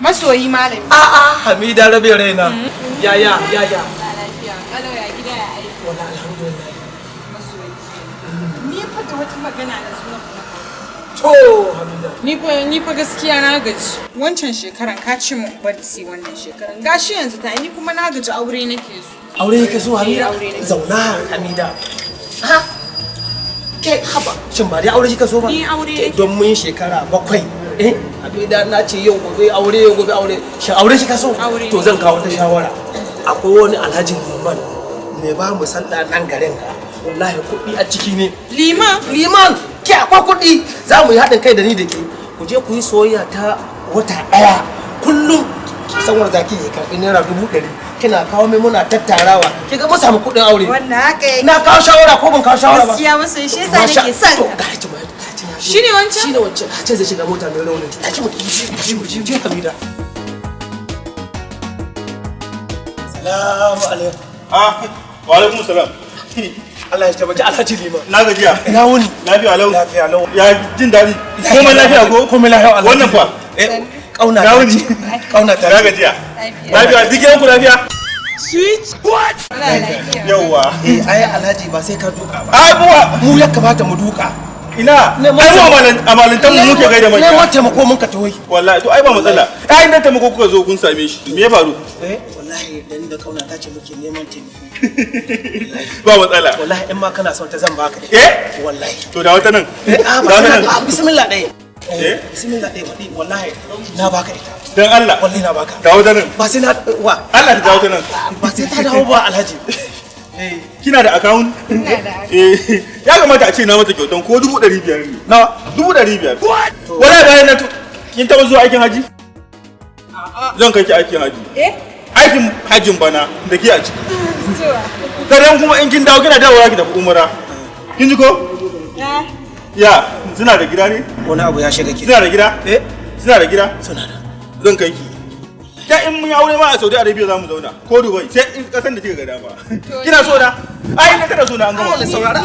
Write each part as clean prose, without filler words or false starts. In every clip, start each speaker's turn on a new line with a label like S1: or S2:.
S1: Masoyi malami.
S2: A'a, Hamida, rabe raina. Yaya, yaya?
S1: Lafiya. Kalau, ya gida, ya aiki?
S2: Wallahi alhamdulillah.
S1: Masoyi. Ni fa da wata magana na zo.
S2: To, Hamida.
S1: Ni fa gaskiya na gaji. Wancan shekaran ka ce mun bari sai wannan shekaran. Gashi yanzu ta ni kuma na gaji, aure nake so.
S2: Aure yake so, Hamida?
S1: Eh, aure nake.
S2: Zauna, Hamida. Ha? Ke haba, shin ba dai aure kika so ba?
S1: Ni aure
S2: Ke
S1: nake.
S2: don mun shekara 7. Eh, Hamida, na ce yau gobe aure, yau gobe aure. Shin aure kika so?
S1: Aure.
S2: To, zan kawo wata shawara. Akwai wani Alhaji Liman mai ba mu sallah nan garin. Wallahi kuɗi a ciki ne.
S1: Liman.
S2: Liman, ke akwai kuɗi. Za mu yi haɗin kai da ni da ke. Ku je ku yi soyayya ta wata ɗaya. Kullum sanwar zaki ya karɓi ₦100,000. Kina kawo mai, muna tattarawa. Ki ga mun samu kuɗin aure.
S1: Wannan haka yake.
S2: Na kawo shawara ko ban kawo shawara ba?
S1: Gaskiya masoyi, shi yasa
S2: Masha-
S1: nake son
S2: To,
S1: ka.
S2: ga ci ma, ga ci ya.
S1: Shine wancan?
S2: Shine wancan. Ka ce zai shiga mota mai raunin. Tashi mu tafi, tashi mu je, Hamida. Salamu alaikum.
S3: Ah, wa alaikum salam.
S2: Allah ya tabbata, Alhaji Liman.
S3: Na gajiya.
S2: Ina wuni?
S3: Lafiya lau.
S2: Lafiya lau.
S3: Ya jin daɗi? Komai lafiya ko?
S2: Komai lafiya, Alhaji.
S3: Wannan fa?
S2: Eh, kauna
S3: Na
S2: ta
S3: wuni?
S2: ce. Kauna ta
S3: Na
S2: ce.
S3: gajiya.
S1: Lafiya.
S3: Lafiya, duk yanku lafiya?
S1: Wala lafiya.
S3: Yawwa.
S2: Eh, ai Alhaji ba sai ka duka ba.
S3: Ai buwa.
S2: Mu ya kamata mu duka.
S3: Ina.
S2: Ne,
S3: Ai mu amalantan mu muke gaida manya.
S2: Neman taimako mun ka tahoyi.
S3: Wallahi to ai ba matsala. Ai nan taimako kuka zo kun same shi. Me ya faru?
S2: Eh, wallahi da ni da kauna ta ce muke neman taimako.
S3: Ba matsala.
S2: Wallahi in ma kana son ta zan baka.
S3: Eh?
S2: Wallahi.
S3: To da wata nan.
S2: Eh, a ba
S3: Da wata
S2: sai
S3: nan.
S2: na, bismillah ɗaya.
S3: Eh?
S2: Bismillah ɗaya, wallahi wallahi na baka ita.
S3: Dan Allah.
S2: Wallahi na baka.
S3: Da wata nan.
S2: Ba sai na wa.
S3: Allah ta dawo ta nan.
S2: Ba sai ta dawo ba, Alhaji. Eh,
S3: Kina da account?
S1: Ina da.
S3: Eh, ya kamata a ce na mata kyautan ko 500,000 ne.
S2: Na
S3: 500,000. Wallahi bayan na kin taɓa zuwa aikin haji? Zan kai ki aikin haji.
S1: Eh?
S3: Aikin hajin bana da ke a ciki.
S1: Zuwa.
S3: Sannan kuma in kin dawo, kina dawowa ki tafi umara. Kin ji ko?
S1: Na.
S3: Ya, suna da gida ne?
S2: Wani abu ya shiga ki.
S3: Suna da gida?
S2: Eh,
S3: Suna da gida?
S2: Suna da.
S3: Zan kai ki. Ta in mun yi aure ma a Saudi Arabia za mu zauna ko Dubai, sai in kasan da kika ga dama. Kina so na? Ai ina kana so na, an gama.
S2: Allah saurara.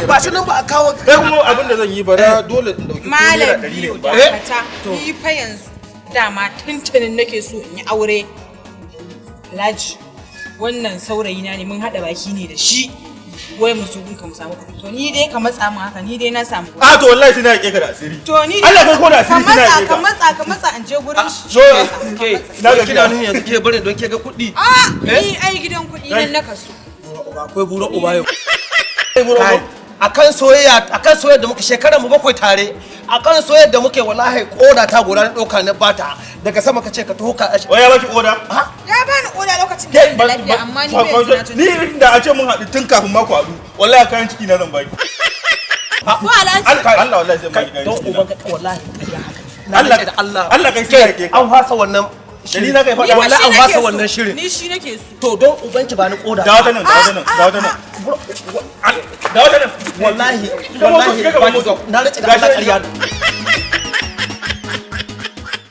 S2: Ba shi nan ba a kawo.
S3: Kai kuma abin da zan yi, bara dole in dauki
S1: Malam
S3: ₦100 ne
S1: biyu
S3: in ba.
S1: dakata. Ni fa yanzu dama tuntunin nake so in yi aure. Alhaji, wannan saurayi na ne, mun haɗa baki ne da shi. Wai mu zo ka mu samu kuɗi. To ni dai ka matsa min haka, ni dai na samu kuɗi.
S3: A to wallahi sai na yake ka da asiri.
S1: To ni dai
S3: Allah kai ko da
S1: ka
S3: asiri sai na
S1: matsa
S3: yake
S1: ka
S3: ka.
S1: matsa, ka matsa in je gurin shi.
S3: So
S2: Ke,
S3: Na gajiya.
S2: kina nuna yanzu ke barin don ke ga kuɗi.
S1: A ni ai gidan kuɗi nan na kaso.
S2: Bura uba, akwai bura uba yau. Kai, akan soyayya da muke shekarar mu 7 tare, akan soyayya da muke, wallahi koda ta gora na ɗauka na bata daga sama ka ce ka taho ka
S3: Wai ya baki oda?
S2: Ha?
S1: Ya bani oda lokacin da
S3: Ke
S1: ban da lafiya, amma ni bai yanzu na
S3: Ni da a ce mun haɗu tun kafin ma ku haɗu, wallahi kayan ciki na zan baki.
S1: Ko Alhaji?
S3: Allah Allah, wallahi zan baki kayan
S2: Don
S3: ciki na.
S2: uban ka, wallahi ƙarya haka. Na
S3: Allah
S2: rantse da Allah.
S3: Allah kai sai ke.
S2: An fasa wannan
S3: Da ni za ka yi
S1: Ni
S3: faɗa.
S1: fa
S2: Wallahi
S1: shi
S2: an
S1: nake
S2: fasa
S1: so.
S2: wannan shirin.
S1: Ni shi nake so.
S2: To don ubanki ba ni koda.
S3: Da wata nan, da wata nan, da wata nan. Da wata nan.
S2: Wallahi
S3: Ka
S2: wallahi
S3: shiga gaban
S2: ba ki
S3: moto.
S2: zo. Na rantse da
S3: Gashi
S2: Allah
S3: nan.
S2: ƙarya ne.